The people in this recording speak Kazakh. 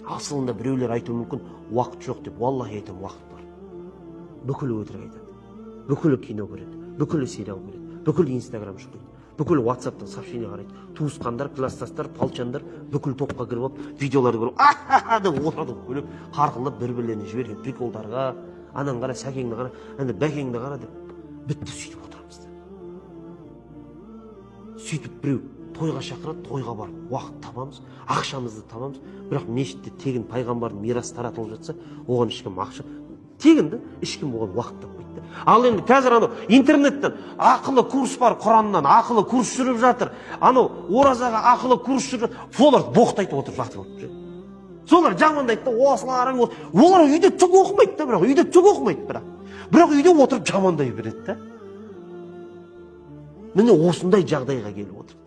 Асылында біреулер айтуы мүмкін, уақыт жоқ деп. Уаллахи айтамын, уақыт бар. Бүкілі өтірік айтады, бүкілі кино көреді, бүкілі сериал көреді, бүкіл Инстаграм шұқиды, бүкіл Ватсаптан сообщение қарайды. Туысқандар, класстастар, палчандар бүкіл топқа кіріп алып, видеоларды көріп, ахаха деп отырады, күліп, қарқылдап, бір бірлеріне жіберген приколдарға: ананы қара, Сәкеңді қара, ана Бәкеңді қара деп. Бітті, сөйтіп отырамыз да. Сөйтіп біреу тойға шақырады, тойға барып уақыт табамыз, ақшамызды табамыз. Бірақ мешітте тегін пайғамбардың мирасы таратылып жатса, оған ешкім ақша тегін да, ешкім оған уақыт таппайды да. Ал енді қазір анау интернеттен ақылы курс бар, Құраннан ақылы курс жүріп жатыр, анау оразаға ақылы курс жүріп жатыр, солар боқтайды отырып жатып алып, солар жамандайды да. Осыларың, олар үйде түк оқымайды да, бірақ үйде түк оқымайды, бірақ үйде отырып жамандай береді да. Міне, осындай жағдайға келіп отыр.